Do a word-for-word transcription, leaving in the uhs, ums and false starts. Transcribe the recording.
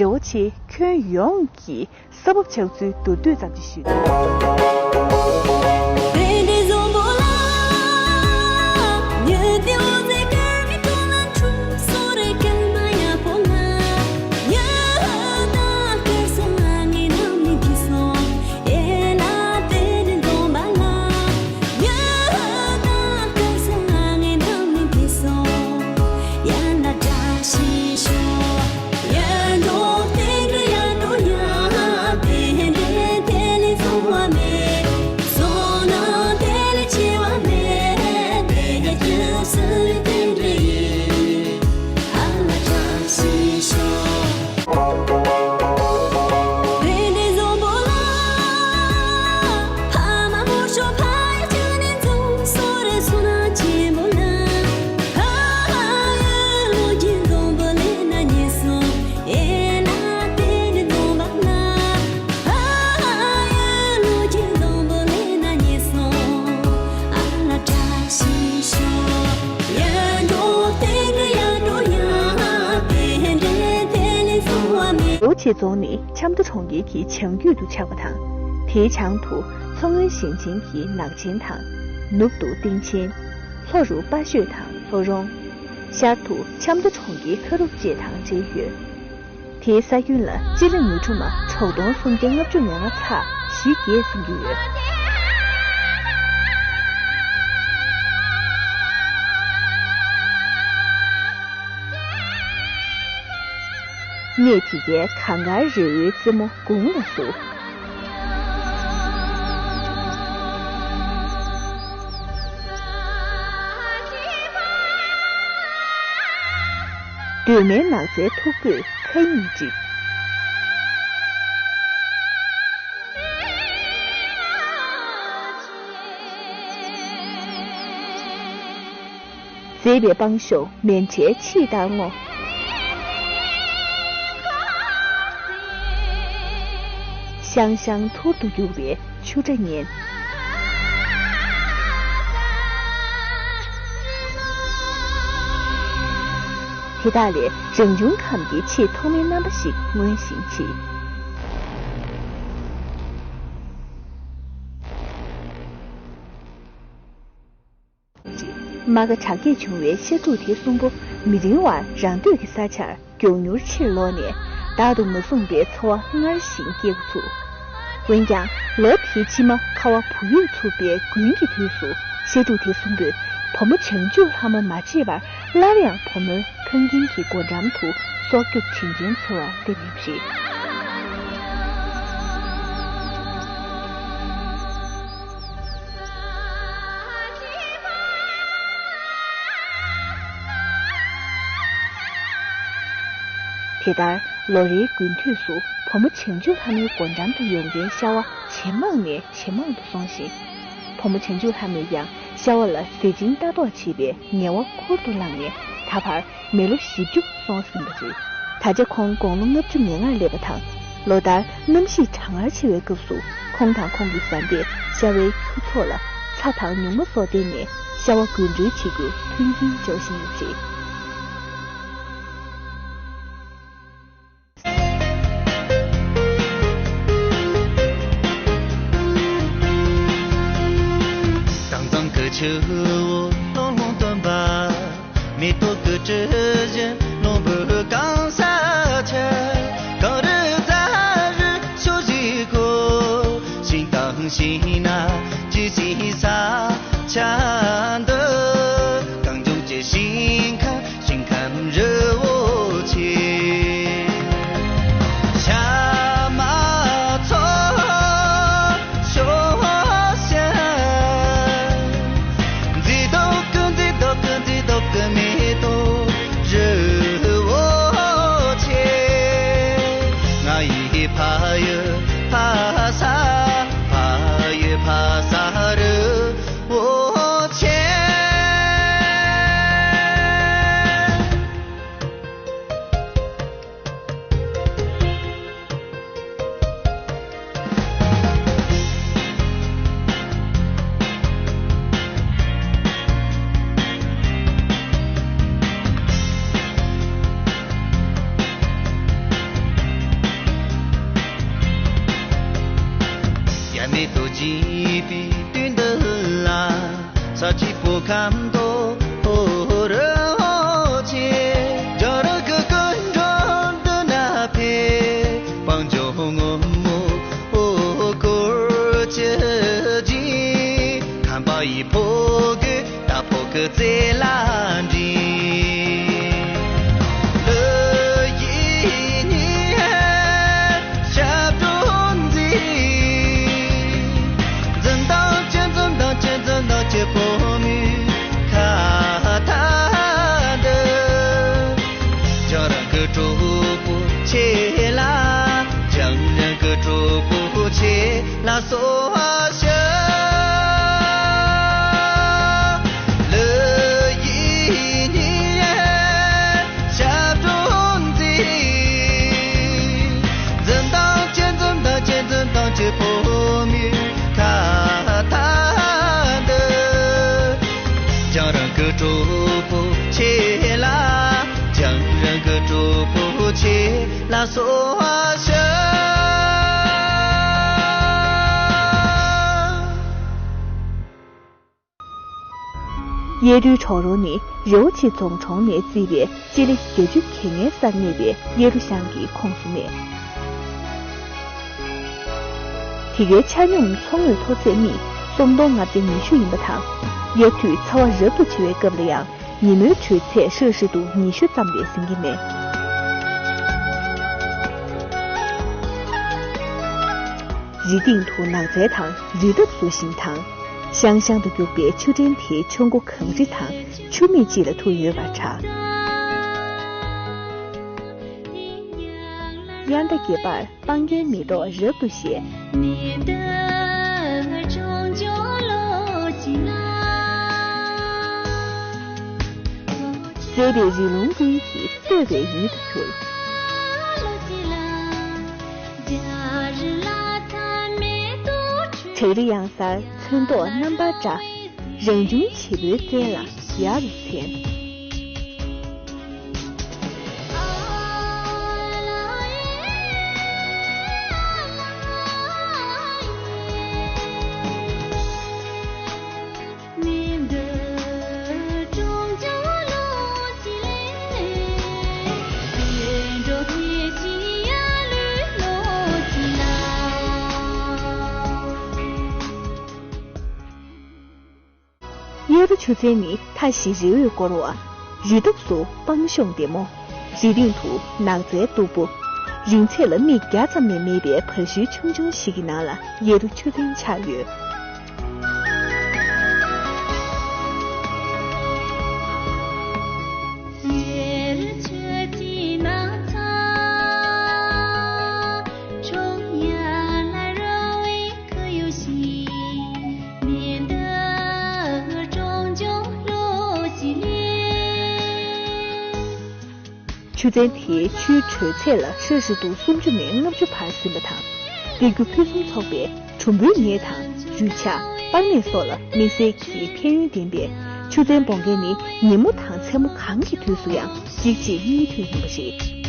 རེ་བ་ཆེ། ཁྱོན་ཡོངས་ཀྱི་ས་བབ་ཆགས་ཚུལ་མདོར་བསྡུས་ཙམ་ཞིག་ཞུས་ན། ལོ་ཆེ་རྫོང་ནི་ཆབ་མདོ་གྲོང་ཁྱེར་གྱི་བྱང་རྒྱུད་དུ་ཆགས་པ་དང་། དེའི་བྱང་དུ་མཚོ་སྔོན་ཞིང་ཆེན་གྱི་ནག་ཆེན་དང་། ནུབ་ཏུ་སྟེང་ཆེན། ལྷོ་རུ་དཔའ་ཤོད་དང་ལྷོ་རོང་། ཤར་དུ་ཆབ་མདོ་གྲོང་ཁྱེར་ཁ་རུབ་བཅས་དང་འབྲེལ་ཡོད། དེའི་ས་ཁྱོན་ལ་སྤྱི་ལེ་ཉི་ཁྲི་མ་དྲུག་སྟོང་སུམ་བརྒྱ་ལྔ་བཅུ་ང་ལྔ་ཚེག་བཞི་བརྒྱད་ཟིན་གྱི་ཡོད། གནས་དེ་གའི་གངས་དཀར་རི་བོའི་རྩེ་མོ་དགུང་ལ་བསུ། གདོད་མའི་ནགས་ཚལ་མཐུག་པོས་མཁའ་དབྱིངས་བསྒྲིབས། མཛེས་པའི་སྤང་གཤོག་མལ་ཁྲིའི་ཕྱིས་བཏང་ངོ་། ཤང་ཤང་ཐུར་དུ་རྒྱུག་པའི་ཆུ་སྒྲ་སྙན། དེ་དག་ལས་རང་བྱུང་ཁམས་ཀྱི་ཆེས་ཐོག་མའི་རྣམ་པ་ཞིག་མངོན་ཞིང་མཆིས། རྨ་ཁ་དྲག་སྐྱེད་བྱུང་བའི་ཤ་ཕྲུག་དེ་གསུམ་པོ་མི་རིང་བར་རང་སྡོད་ཀྱི་ས་ཆར་མགྱོགས་མྱུར་ཕྱིར་ལོག་ནས། བདག་ཏུ་མ་བཟུང་པའི་འཚོ་བ་སྔར་བཞིན་སྐྱེལ་འགོ་ཚུགས། འོན་ཀྱང་། ལོ་དེའི་ཕྱི་མ་ཁ་བ་བུ་ཡུག་འཚུབ་པའི་དགུན་གྱི་དུས་སུ། ཤ་ཕྲུག་དེ་གསུམ་པོས་བུ་མོ་བྱང་ཆུབ་ལྷ་མོ་མ་བརྗེད་པར་སླར་ཡང་བུ་མོའི་ཁང་ཁྱིམ་གྱི་སྒོ་འགྲམ་དུ་སྲོག་སྐྱོབ་བྱིན་ཅན་འཚོལ་བར་སླེབས་ཡོད་པ་རེད། དེ་ལྟར་ལོ་རེའི་དགུན་དུས་སུ་བུ་མོ་བྱང་ཆུབ་ལྷ་མོའི་སྒོ་འགྲམ་དུ་ཡོང་མཁན་ཤ་བ་ཇེ་མང་ནས་ཇེ་མང་དུ་སོང་ཞིང་། བུ་མོ་བྱང་ཆུབ་ལྷ་མོས་ཀྱང་ཤ་བ་ལ་ཟས་སྦྱིན་ལྟ་རྟོག་བྱེད་པའི་ངལ་བ་ཁུར་དུ་བླངས་ནས། ད་བར་མི་ལོ་བཞི་བཅུ་སོང་ཟིན་པ་རེད། ད་ཆ་ཁོང་དགུང་ལོ་ལྔ་བཅུ་ང་ལྔར་སླེབས་པ་དང་། ལོ་ལྟར་གནམ་གཤིས་གྲང་ངར་ཆེ་བའི་སྐབས་སུ། ཁོང་དང་ཁོང་གི་བཟའ་ཟླས་ཤ་བའི་ཁྱུ་ཚོགས་ལ་ཚྭ་དང་ཉུང་མ་སོགས་བསྟན་ནས། ཤ་བ་རྒུན་འབྲུམ་བྱེད་རྒྱུར་མཐུན་རྐྱེན་སྦྱོར་བཞིན་ཡོད་པ་རེད། དྭངས་གཙང་གི་ཆུ་བོ་ཀླུང་ཀླུང་བཏོན་པ། མེ་ཏོག་གི་དྲི་བཞིན་རླུང་བུས་གང་ས་ཁྱབ། གངས་རི་རྫ་རི་ཕྱོགས་བཞི་ཁོ། ཞིང་དང་ཞིང་ན་ཇི་སྲིད་ས་ཆ་འདི། གངས་ལྗོངས་ཀྱི་ཞིང་ཁམས། ཞིང་ཁམས་རི་བོ་ཆེ། ཤ་མ་ཚོ་ཤོ་ཤ། མཛེས་སྡུག་གི་མཛེས་སྡུག་གི་མཛེས་སྡུག་གི་མེ་ཏོག་རི་བོ་ཆེ། ང་ཡི་ཕ་ཡུལ་ཕ་ས། ཕ་ཡུལ་ཕ་ས་རི་བོ་ཆེ། བྲིས་པའི་དུས་འདི་ལ། ས་གཅིག་པོ་ཁམས་དོ་ཧོ་རི་ཧོ་ཆེ། རྒྱང་རིང་གི་ཀུན་འགྲོ་འདི་ན་ཕེབས། སྤང་ལྗོངས་སྔོན་མོ་ཧོ་སྐོར་གྱི་རྗེས། ཁམས་པ་ཡི་ཕོ་རྒོད་ད་ཕོ་གི་རྩེ་ལ་འགྲིམ། ལི་ཡི་ཉི་ཞབས་བྲོ་འཛིན། འཛུམ་མདངས་ཅན་འཛུམ་མདངས་ཅན་འཛུམ་མདངས་ཅན་བུ་མོའི་ཁ་བཏགས་འདི། རྒྱང་རིང་གི་གྲོགས་པོ་ཁྱེད་ལ། རྒྱང་རིང་གི་གྲོགས་པོ་ཁྱེད་ལ་གསོལ་བ་ཞུ། ལི་ཡི་ཉི་ཞབས་བྲོ་འཛིན། འཛུམ་མདངས་ཅན་འཛུམ་མདངས་ཅན་འཛུམ་མདངས་ཅན་བུ་མོའི་ཁ་བཏགས་འདི། རྒྱང་རིང་གི་གྲོགས་པོ་ཁྱེད་ལ། རྒྱང་རིང་གི་གྲོགས་པོ་ཁྱེད་ལ་གསོལ་བ་ཞུ། གཡས་རུའི་གྲོག་རོང་ནི་རི་བོ་ཆེ་རྫོང་གྲོང་ནས་བརྩིས་པའི་སྤྱི་ལེ་བརྒྱད་ཅུ་གྱ་ལྔའི་སར་གནས་པའི་གཡས་རུ་ཤང་གི་ཁོངས་སུ་གནས། དེ་གའི་ཆ་སྙོམས་མཚོ་ངོས་མཐོ་ཚད་སྨི་སུམ་སྟོང་ལྔ་བརྒྱ་ཉི་ཤུ་ཡིན་པ་དང་། དབྱར་དུས་ཚ་བ་རབ་ཏུ་ཆེ་བའི་སྐབས་ལ་ཡང་ཉིན་མོའི་དྲོད་ཚད་ཧྲིལ་ཧྲིལ་དུ་ཉི་ཤུ་ཙམ་ལས་ཟིན་གྱི་མེད། རི་སྟེང་དུ་ནགས་ཚལ་དང་རི་འདབས་སུ་ཞིང་དང་། ཤང་ཤང་དུ་རྒྱུག་པའི་ཆུ་ཕྲན་དེའི་ཆུ་མགོ་གངས་རི་དང་ཆུ་མིག་ཅིག་ལ་ཐུག་ཡོད་པར་གྲགས། དབྱར་ཟླ་བརྒྱད་པར་སྤང་རྒྱན་མེ་ཏོག་རབ་ཏུ་བཞད། མཛེས་པའི་རི་ལུང་ཀུན་གྱིས་བསྟོད་པའི་ཡུལ་དུ་གྱུར། བྲག་རི་གཡང་གཟར་ཚོན་མདོག་རྣམ་པར་བཀྲ། རང་བྱུང་བྱེད་པོའི་རྩལ་ལ་ཡ་རུ་འཚེམ། གཡས་རུ་ཆུ་ཚན་ནི་མཐའ་བཞི་རི་བོས་བསྐོར་བ། རི་འདབས་སུ་སྤང་གཤོངས་ལྡེ་མོ། རི་སྟེང་དུ་ནགས་ཚལ་སྟུག་པོ། རིང་ཚད་ལ་སྨི་བརྒྱ་ཙམ་ལས་མེད་པའི་བར་ཤུལ་ཆུང་ཆུང་ཞིག་གི་ནང་ལ་གཡས་རུ་ཆུ་ཚན་ཆགས་ཡོད། ཆུ་ཚན་དེའི་ཆུའི་དྲོད་ཚད་ལ་ཧྲིལ་ཧྲིལ་དུ་སུམ་ཅུ་ནས་ལྔ་བཅུ་བར་ཟིན་པ་དང་། གཏེར་རྒྱུ་ཕུན་སུམ་ཚོགས་པས་གྲུམ་བུའི་ངད་དང་རུས་ཆག་པགས་ནད་སོགས་ལ་དམིགས་བསལ་གྱི་ཕན་ཡོན་ལྡན་པས། ཆུ་ཚན་སྦོང་མཁན་ནི་ཉིན་མོ་དང་མཚན་མོ་གང་གི་དུས་སུ་ཡང་གཅིག་རྗེས་གཉིས་མཐུད་ཡིན་པ་རེད།